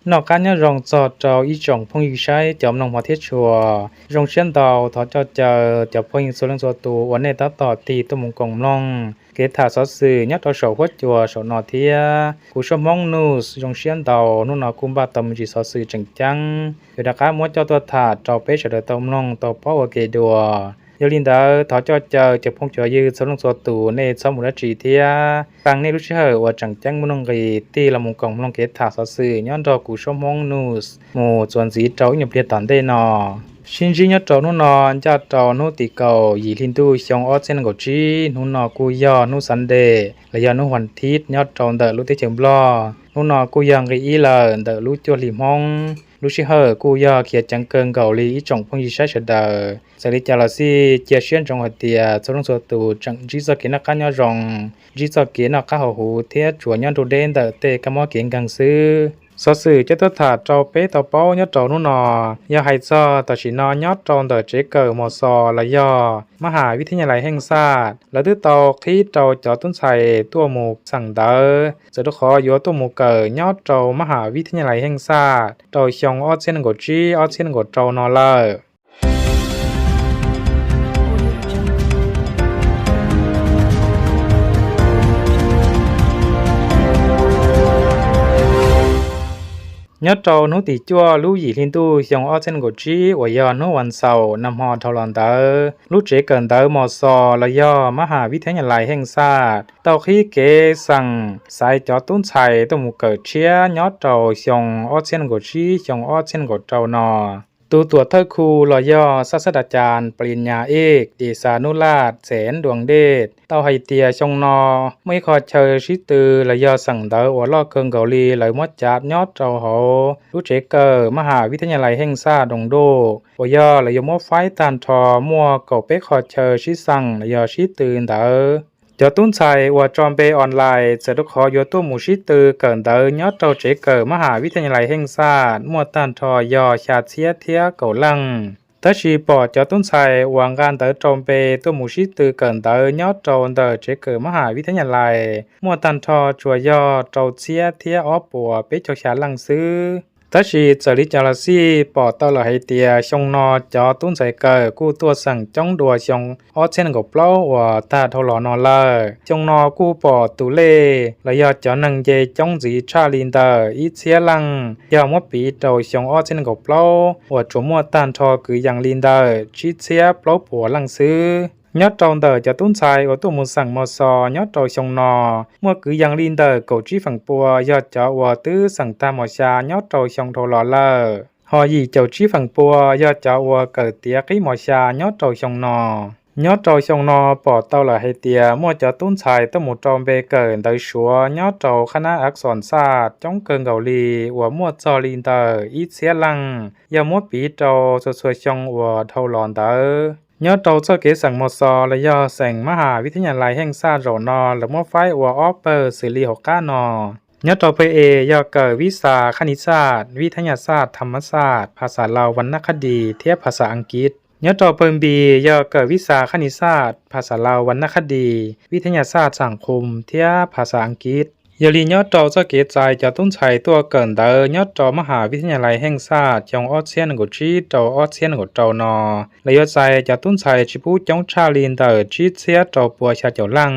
Noj qab nyob zoo txog rau ib tsoom phooj ywg saib cov mloog hmov thiab tshua. Zoo siab ntau, thov coj caw cov phooj ywg txhua leej txhua tus uas nej tab tom tig tuaj mus koom mloog kev tham xov xwm nyob rau saum huab cua saum no thiab. Kuv Suab Hmoob News zoo siab ntau, hnub no kuj npaj tau me ntsis xov xwm tseem ceeb yuav rov qab muab coj tuaj tham rau peb sawv daws tau mloog tau paub ua ke dua. Yog li ntawd, thov coj caw cov phooj cov ywg txhua leej txhua tus nej txhob mus dab tsi thiab, pab nej lub sij hawm uas tseem ceeb muaj nuj nqis tig los mus koom mloog kev tham xov xwm nyob nrog kuv Suab Hmoob News mus txuas ntxiv rau ib nyuag pliag tom ntej no. Sib ntsib nyob rau hnub no, ncaj rau hnub tim kaum yim hli ntuj xyoo ob txhiab nees nkaum tsib, hnub no kuj yog hnub Sunday los yog hnub vas thiv nyob rau ntawm lub teb chaws Nplog. Hnub no kuj yog nqi ib lawm ntawm lub cuaj hli Hmoob. Lub sij hawm kuj yog khiav ceev kawg nkaus li ib tsoom phooj ywg saib sawv daws. Txawm li cas los xij, cia siab ntsoov hais tias txhua leej txhua tus tseem ntsib txoj kev noj qab nyob zoo, ntsib txoj kev noj qab haus huv thiab tsuas nyob nruab deb ntawm tej kab mob kev nkeeg xwb. Xov xwm coj tuaj tham rau peb tau paub nyob rau hnub no, yog hais txog tam sim no nyob rau ntawm tsev kawm Mos Xos los yog Mab Has Vib Thab Nyab Lais Heej Xaj, lawv twb tau qhib rau cov tub ntxhais tuaj mus xeem ntawv, txawm rau qhov yuav tuaj mus kawm nyob rau Mab Has Vib Thab Nyab Lais Heej Xaj rau xyoo ob txhiab nees nkaum tsib ob txhiab nees nkaum rau no lawm. Nyob rau hnub tim cuaj lub yim hli ntuj xyoo ob txhiab nees nkaum tsib uas yog hnub vas xaum nag hmo dhau los ntawd, lub tsev kawm ntawv Mos Xos los yog Mab Has Vib Thab Nyab Lais Heej Xaj tau qhib kev xeem xaiv cov tub ntxhais tuaj mus kawm tshiab nyob rau xyoo ob txhiab nees nkaum tsib xyoo ob txhiab nees nkaum rau no. Tus tuam thawj khu los yog xaj xab das cas plis nyas ej tis xas nub laj txem duas dej tau hais tias xyoo no muaj ib qho chaw sib tw los yog xeem ntawv uas loj kawg nkaus li lawv muab cav nyob rau hauv lub tsev kawm Mab Has Vib Thab Nyab Lais Heej Xaj Doos Duj uas yog lawv yuav muab faib tag nrho muaj kaum peb qho chaw sib xeem los yog sib tw ntawd. Cov tub ntxhais uas tso npe online txawm rau qhov yuav tuaj mus sib tw kawm ntawv nyob rau tsev kawm Mab Has Vib Thab Nyab Lais Heej Xaj muaj tag nrho yog xya txhiab thiab kaum leej. Tab sis pom cov tub ntxhais uas nqa ntawv rau npe tuaj mus sib tw kawm ntawv nyob rau ntawm tsev kawm Mab Has Vib Thab Nyab Lais muaj tag nrho tsuas yog rau txhiab thiab ob puas peb caug xya leej xwb. Tab sis txawm li cas los xij pom tau lawm hais tias xyoo no cov tub ntxhais kawm kuj tuaj xeem coob dua xyoo ob txhiab nees nkaum plaub uas tag dhau los no lawm. Xyoo no kuj pom tus lej los yog cov neeg nce coob ntxiv tshaj li ntawm ib txhiab leej yog muab piv rau xyoo ob txhiab nees nkaum plaub uas tsuas muaj tag nrho kwv yees li ntawm tsib txhiab plaub puas leej xwb. Nyob rau ntawm cov tub ntxhais uas tuaj mus xeem Mos Xos nyob rau xyoo no muaj kwv yees li ntawm kaum tsib feem pua yog cov uas twb xeem tag Mos Xya nyob rau xyoo dhau los lawm, ho yim caum tsib feem pua yog cov uas kawm tiav qib Mos Xya nyob rau xyoo no. Nyob rau xyoo no pom tau lawm hais tias muaj cov tub ntxhais tuaj mus rau npe kawm ntawv Suav nyob rau qhab nab av xoos xaj coob kawg nkaus li uas muaj txog li ntawm ib txhiab leej yog muab piv rau txhua txhua xyoo uas dhau los ntawd. Nyob rau txoj kev xeem Mos Xos los yog xeem Mab Has Vib Thab Nyab Lais Heej Xaj zaum no lawv muab faib ua ob pawg xws li hauv qab no. Nyob rau pawg es yog kawm vib xas khab nis xaj, vib thab nyas xaj, tham mas xaj, phas xas Laus, vas nab khab dis thiab phas xas Askiv. Nyob rau pawg npis yog kawm vib xas khab nis xaj, phas xas Laus, vas nab khab dis, vib thab nyas xaj, xam khum thiab phas xas Askiv. Yog li nyob rau txoj kev txais cov tub ntxhais tuaj kawm ntawv nyob rau Mab Has Vib Thab Nyab Lais Heej Xaj xyoo ob txhiab nees nkaum tsib rau ob txhiab nees nkaum rau no, lawv yuav txais cov tub ntxhais tsis pub coob tshaj li ntawm tsib txhiab rau pua xya caum leej.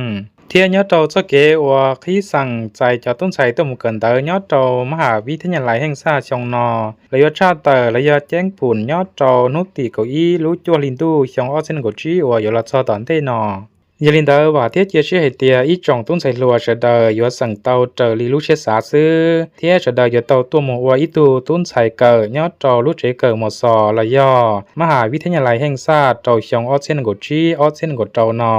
Thiab nyob rau txoj kev uas qhib xeem txais cov tub ntxhais tuaj mus kawm ntawv nyob rau Mab Has Vib Thab Nyab Lais Heej Xaj xyoo no, lawv yuav tshaj tawm los yog ceeb pum nyob rau hnub tim kaum ib lub cuaj hli ntuj xyoo ob txhiab nees nkaum tsib uas yuav los txog tom ntej no. Yog li ntawd vam thiab cia siab hais tias ib tsoom tub ntxhais hluas sawv daws yuav xeem tau raws li lub siab xav xwb, thiab sawv daws yuav tau tuaj mus ua ib tug tub ntxhais kawm nyob rau lub tsev kawm Mos Xos los yog Mab Has Vib Thab Nyab Lais Heej Xaj rau xyoo ob txhiab nees nkaum tsib ob txhiab nees nkaum rau no.